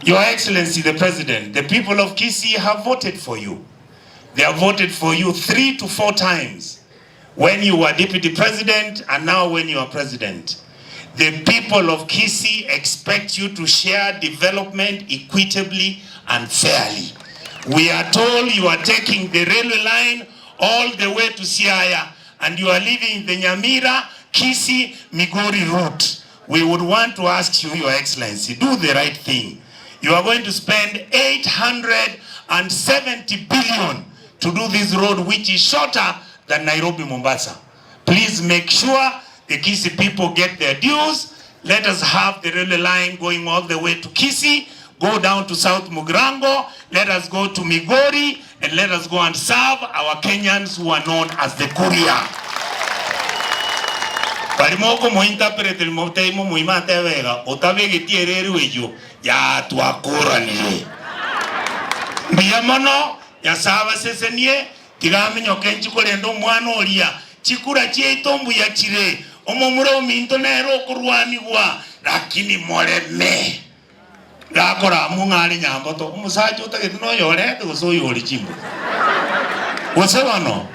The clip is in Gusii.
Your Excellency the President, the people of Kisii have voted for you. They have voted for you 3 to 4 times when you were deputy president and now when you are president. The people of Kisii expect you to share development equitably and fairly. We are told you are taking the railway line all the way to Siaya and you are leaving the Nyamira, Kisii, Migori route. We would want to ask you, Your Excellency, do the right thing. You are going to spend 870 billion to do this road which is shorter than Nairobi Mombasa. Please make sure the Kisii people get their dues. Let us have the railway line going all the way to Kisii, go down to South Mugirango, let us go to Migori, and let us go and serve our Kenyans who are known as the Kuria. Bari mokomointerpret motebie momoime atebe iga, otabegeti ereri eyio, yaa twakoranire. Mbuya mono, Nyasae abasesenie, Tiga aminyoke inche korende omwana oria, chikura chiaito mbuya chire, omomura ominto nere okorwanigwa, lakini moreme. Gakoramwa ng'a are nyamboto, omosacha otagete noyorete gose oyore chimbori. Gose bono?